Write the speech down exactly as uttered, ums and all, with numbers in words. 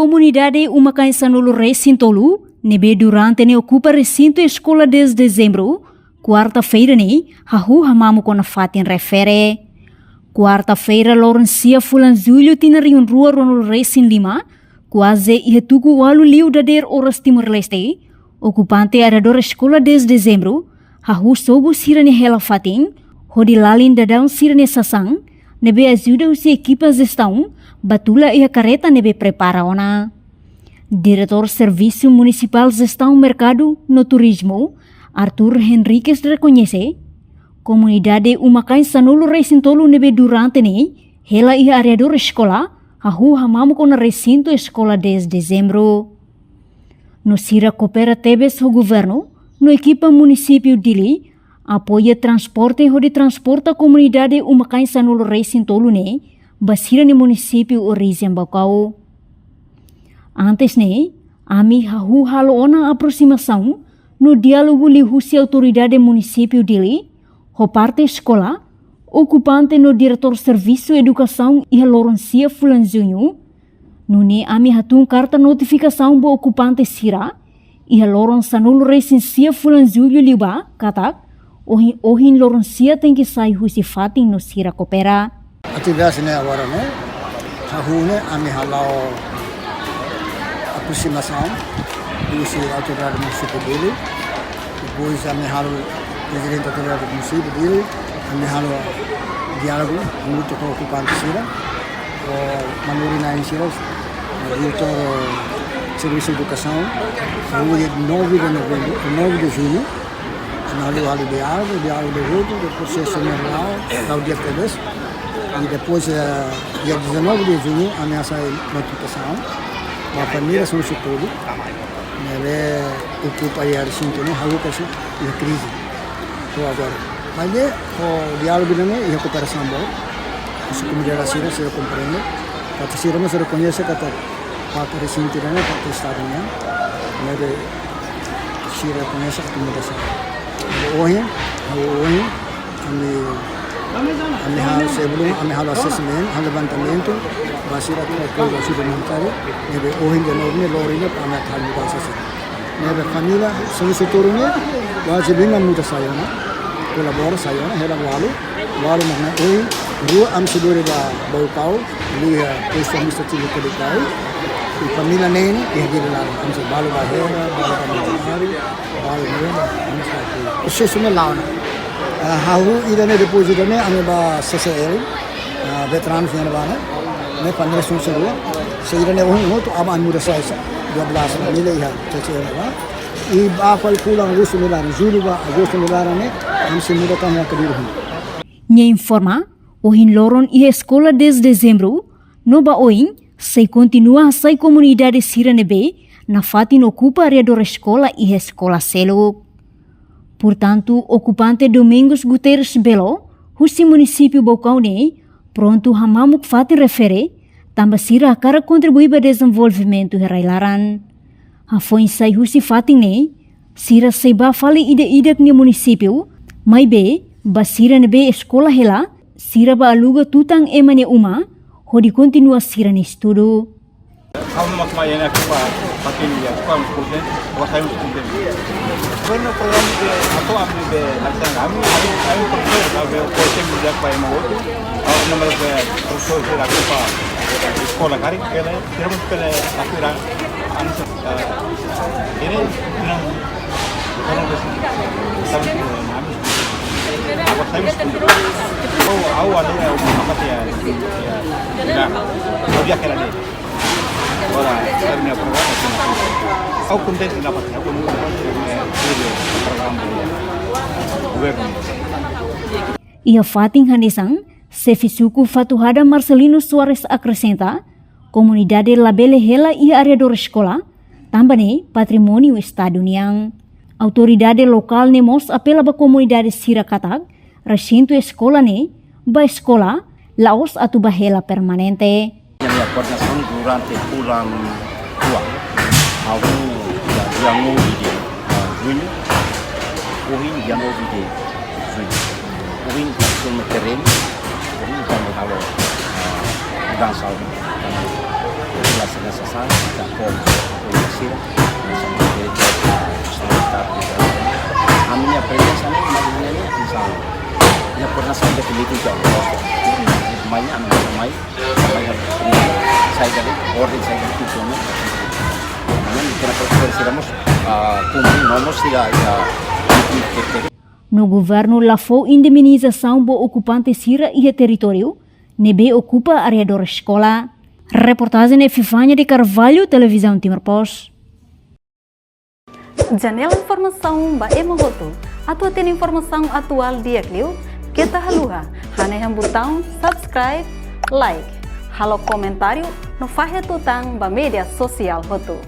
Komunidade Uma Kain sanulu resin tolu ne'ebé durante ne'e okupa resintu Eskola dez Dezembru, kuarta-feira ne'e hahú hamamuk ona fatin refere. Kuarta-feira, loron sia fulan Jullu tinan rihun rua ruanulu resin lima, kuaze iha tuku ualu liu dadeer oras Timor-Leste, okupante arredór Eskola dez Dezembru hahú sobu sira-nia hela-fatin, hodi lalin daudaun sira-nia sasán ne'ebé ajuda husi ekipa jestaun, ba tula iha karreta ne'ebé prepara ona. Diretór Servisu Munisipál Jestaun Merkadu no Turizmu, Arthur Henriques, rekoñese, komunidade Uma Kain sanulu resin tolu ne'ebé durante ne'e hela iha arredór eskola, hahú hamamuk ona resintu Eskola dez Dezembru. No sira koopera tebes ho governu no ekipa munisípiu Dili, apoia transporte hodi transporta komunidade Uma Kain sanulu resin tolu ne'e ba sira-nia munisípiu orijen Baucau. Antes ne'e, ami hahú halo ona aprosimasaun no diálogu liuhusi autoridade munisípiu Dili, ho parte eskola, okupante no diretór servisu edukasaun iha loron sia fulan Juñu. Nune'e ami hatún karta notifikasaun ba okupante sira iha loron sanulu resin sia fulan Jullu liubá katak ohin, ohin loron sia tenke sai husi fatin no sira koopera. Atividade ne'e agora ne'e, hahú ne'e ami hala'o aprosimasaun husi autoridade munisípiu Dili. Depois ami halo, prezidente autoridade munisípiu Dili, ami halo diálogu, hamutuk ho okupante sira, ho manorin-na'in sira, diretór servisu edukasaun, no dia nove de novembro, nove de junho, ami halo, halo diálogu, diálogu de votu, de prosesu ne'e la'o, la'o di'ak tebes. I depois, eh, dia dezanove de junho, ami hasai notifikasaun ba família sanulu resin tolu ne'ebé okupa iha resintu ne'e, haluha iha krize to'o agora. Maibé ho diálogu ne'e iha kooperasaun boot, husi komunidade sira, sira komprende, katak sira mós rekoñese katak parte resintu ne'e parte estadu nian, ne'ebé sira rekoñese katak muda sa. Ohin, hahú ohin, ami, ami halo sebelum, ami halo assessment, halo levantamentu, ba sira ke ke ba sira montari, ne'ebé ohin de novo ne'e lori ne'e para ami halo mudansa sira. Ne'ebé família sanulu resin tolu ne'e, wajib nia muda sai ona, kolabora sai ona, hela ualu, ualu mak ne'e ohin, rua ami sei lori ba Baucau, liu iha postu administrativu Kelikai, i família ne'e ne'e, iha Dili laran, ami sei balu ba hela, balu ba Manjari, balu ne'e, ami sei. Prosesu ne'e la'o ona. Ah, hahú ida-ne'e depois ida-ne'e, ami ba C C L, ah, veteranus ne'ebá ne'e, ne'e família sanulu resin rua, se ida-ne'e ohin hotu, aban ami muda sai sa, dua belas família iha C C L ne'ebá. I ba fali fulan Agostu nia laran, Jullu ba Agostu nia laran ne'e, ami sei muda tan iha Kadiri Hun. Nia informa, ohin loron iha Eskola dez Dezembru, no ba oin, sei kontinua hasai komunidade sira ne'ebé nafatin okupa arredór eskola iha eskola seluk. Portantu, okupante Domingos Guterres Belo, husi munisípiu Baucau ne'e, prontu hamamuk fatin refere, tanba sira hakarak kontribui ba dezenvolvimentu iha rai-laran. Hafoin sai husi fatin ne'e, sira sei ba fali ida-idak nia munisípiu, maibé, ba sira ne'ebé eskola hela, sira ba aluga tutan ema nia uma, hodi kontinua sira-nia estudu. Ha'u mak mai ne'e, aku pa, patin ya, aku pa meskuten, wa saya meskuten. Bueno, programa de, atau ami de, macam ami, ami, ami profesór, ami profesór de apa yang mau tu, aku nama de profesór de aku pa, eskola karik, kena, kira mungkin kena, aku dah, anu, eh, ini, ini, kalau de, sabi ko, ami, aku saya meskuten. Oh, aku ada ya, apa ya, ya, ya, dia kena deh. Ora, termina programa, termina. Ha'u kontente na parte, ha'u kontente na parte, eh, programa governu. Iha fatin hanesan, xefe suku Fatuhada Marcelino Soares akresenta, komunidade labele hela iha arredór eskola, tanba ne'e patrimóniu estadu nian. Autoridade lokál ne'e mós apela ba komunidade sira katak, resintu eskola ne'e, ba eskola, la'ós atu ba hela permanente. Minha coordenação durante fulan rua. Ha'u iha dia nove de, ah, junho. Ohin dia nove de junho. Ohin atu tun iha terrenu. Ohin atu halo, ah, mudansa. Kelas nessa sala, kita pode, pode ser, nessa matéria, ami-nia prezensa ne'e, mas ne'e, ne'e, misalnya, ya pernah sampai ke meeting jam dua belas. Mainnya, ami mai, mai, sai dari, ordem sai dari situ, no? Ami kena profesór sira mós, ah, kumpre, no mós sira, ya, meeting, meeting. No governu la fó indemnizasaun ba okupante sira iha territóriu ne'ebé okupa arredór eskola. Reportajen Epifania de Carvalho, Televizaun Timor Post. Janela informasaun ba ema hotu. Atu hatene informasaun atuál di'ak liu, keta haluha hanehan butaun subscribe, like, halo komentáriu no fahe tutan ba média sosiál hotu.